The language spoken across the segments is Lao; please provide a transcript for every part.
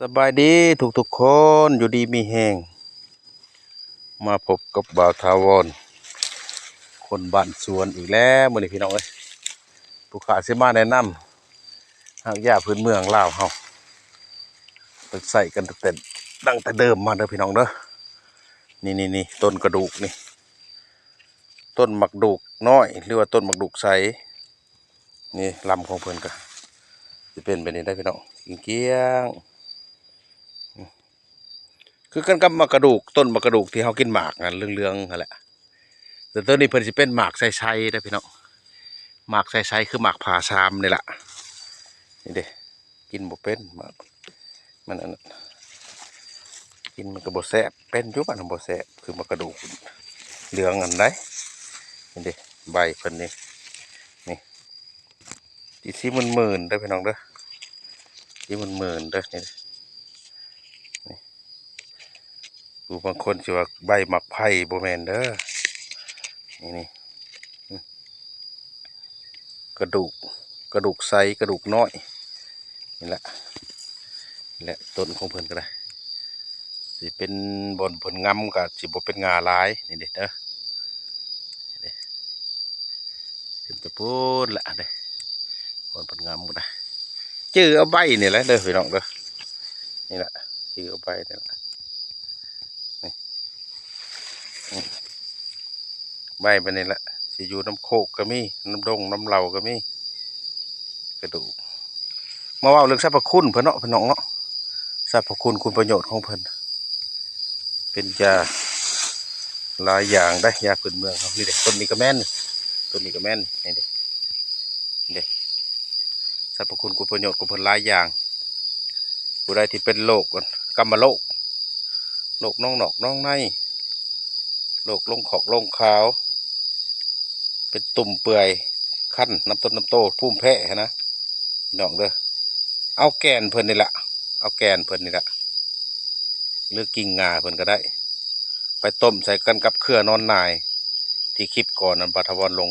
ສະບາຍດີທຸກໆຄົນ ຢູ່ດີມີແຮງ ມາພົບກັບບ່າວຖາວອນ ຄົນບ້ານສວນອີກແລ້ວມື້ນີ້ພີ່ນ້ອງເອີຍ. ຜູ້ຂ້າຊິມາແນະນຳຮາກຢາພື້ນເມືອງລາວເຮົາ ເພິ່ນໃຊ້ກັນຕັ້ງແຕ່ ຕັ້ງແຕ່ເດີມມາເດີພີ່ນ້ອງເດີ. ນີ້ໆໆ ຕົ້ນກະດູກນີ້ ຕົ້ນໝາກດູກນ້ອຍ ຫຼືວ່າຕົ້ນໝາກດູກໃສ. ນີ້ລຳຂອງເພິ່ນກະຊິເປັນແບບນີ້ໄດ໋ພີ່ນ້ອງ ກ້ຽງໆ ຄືກັນກັບໝາກກະດູກ ຕົ້ນໝາກກະດູກທີ່ເຮົາກິນໝາກຫັ້ນເຫຼືອງໆຫັ້ນແຫຼະ. ແຕ່ໂຕນີ້ເພິ່ນຊິເປັນໝາກໃສໆເດີພີ່ນ້ອງ ໝາກໃສໆ ຄືໝາກຜາຊາມນີ້ລະ. ນີ້ເດ້ ກິນບໍ່ເປັນ ໝາກມັນອັນນັ້ນ ກິນມັນກໍບໍ່ແຊບ ເປັນຢູ່ ມັນບໍ່ແຊບ ຄືໝາກກະດູກເຫຼືອງຫັ້ນໃດ໋. ນີ້ເດ້ ໃບເພິ່ນນີ້ ນີ້ ຊິ ຊິມື່ນໆເດີພີ່ນ້ອງເດີ ຊິມື່ນໆເດີ ນີ້ ນີ້ ຜູ້ບາງຄົນຊິວ່າໃບໝາກໄຜ່ ບໍ່ແມ່ນເດີ ນີ້ ນີ້ ກະດູກ ກະດູກໃສ ກະດູກນ້ອຍ ນີ້ແຫຼະ ແລະ ຕົ້ນຂອງເພິ່ນກໍໄດ້ ຊິເປັນບ່ອນເພິ່ນງຳ ກໍຊິບໍ່ເປັນງ່າຫຼາຍ ນີ້ເດ້ເດີ ນີ້ເດ້ ຂຶ້ນໄປພຸ້ນລະເດ້ ບ່ອນເພິ່ນງຳກໍໄດ້ ຈື່ເອົາໃບນີ້ແຫຼະເດີພີ່ນ້ອງເດີ ນີ້ລະ ຈື່ເອົາໃບນີ້ລະ ນີ້ ອືມ ໃບແບບນີ້ລະ ຊິຢູ່ນຳໂຄກກໍມີ ນຳດົງນຳເຫຼົ່າກໍມີ ກະດູກ ມາເວົ້າເລື່ອງສັບພະຄຸນເພິ່ນເນາະ ພີ່ນ້ອງເນາະ ສັບພະຄຸນຄຸນປະໂຫຍດຂອງເພິ່ນ ເປັນຢາຫຼາຍຢ່າງໄດ໋ ຢາພື້ນເມືອງເຮົາ. ນີ້ເດ້ ຕົ້ນນີ້ກໍແມ່ນ ຕົ້ນນີ້ກໍແມ່ນ ນີ້ເດ້ ນີ້ເດ້ ສັບພະຄຸນຄຸນປະໂຫຍດຂອງເພິ່ນຫຼາຍຢ່າງ. ຜູ້ໃດທີ່ເປັນໂລກ ກຳມະໂລກ ໂລກໜອງນອກໜອງໃນ ໂລກລົງຂອກລົງຂາວ ເປັນຕຸ່ມເປື່ອຍ ຄັນນ້ຳຕົ້ນນ້ຳໂຕ ພູມແພ້ຫັ້ນນະ ພີ່ນ້ອງເດີ ເອົາແກ່ນເພິ່ນນີ້ລະ ເອົາແກ່ນເພິ່ນນີ້ລະ ຫຼືກິ່ງງ່າເພິ່ນກໍໄດ້ ໄປຕົ້ມໃສ່ກັນກັບເຄືອນອນນາຍ ທີ່ຄລິບກ່ອນນັ້ນ ບ່າວຖາວອນລົງ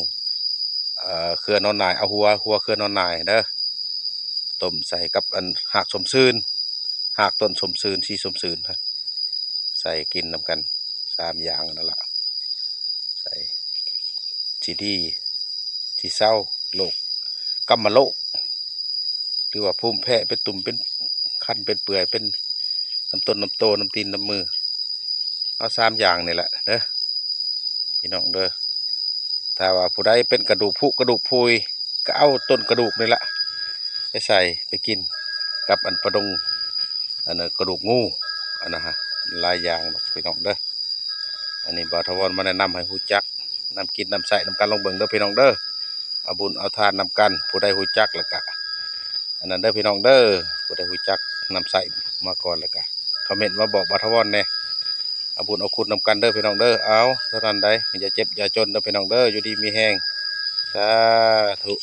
ເອີ ເຄືອນອນນາຍ ເອົາຫົວ ຫົວເຄືອນອນນາຍເດີ ຕົ້ມໃສ່ກັບອັນຮາກສົ້ມຊື່ນ ຮາກຕົ້ນສົ້ມຊື່ນ ສີສົ້ມຊື່ນ ໃສ່ກິນນຳກັນ ສາມຢ່າງນັ້ນລະ ໃສ່ ຊິດີ ຊິເຊົາໂລກ ກຳມະໂລກ ຫຼືວ່າພູມແພ້ ເປັນຕຸ່ມເປັນຄັນ ເປັນເປື່ອຍ ເປັນນ້ຳຕົ້ນນ້ຳໂຕ ນ້ຳຕີນນ້ຳມື ເອົາສາມຢ່າງນີ້ແຫຼະເດີພີ່ນ້ອງເດີ. ຖ້າວ່າຜູ້ໃດເປັນກະດູກຜຸກະດູກຜຸຍ ກໍເອົາຕົ້ນກະດູກນີ້ລະໄປໃສ່ໄປກິນກັບອັນປາດົງ ອັນນັ້ນກະດູກງູ ອັນນັ້ນຫາ ຫຼາຍຢ່າງດອກພີ່ນ້ອງເດີ. ອັນນີ້ບ່າວຖາວອນມາແນະນຳໃຫ້ຮູ້ຈັກ ນຳກິນນຳໃຊ້ນຳກັນ ລອງເບິ່ງເດີພີ່ນ້ອງເດີ. ເອົາບຸນເອົາທານນຳກັນ ຜູ້ໃດຮູ້ຈັກແລ້ວກະ ອັນນັ້ນເດີພີ່ນ້ອງເດີ. ຜູ້ໃດຮູ້ຈັກນຳໃຊ້ມາກ່ອນແລ້ວກະຄອມເມັນມາບອກບ່າວຖາວອນແດ່ ເອົາບຸນເອົາຄຸນນຳກັນເດີພີ່ນ້ອງເດີ. ເອົາ ເທົ່ານັ້ນໃດ໋ ຢ່າເຈັບຢ່າຈົນເດີພີ່ນ້ອງເດີ ຢູ່ດີມີແຮງ ສາທຸ.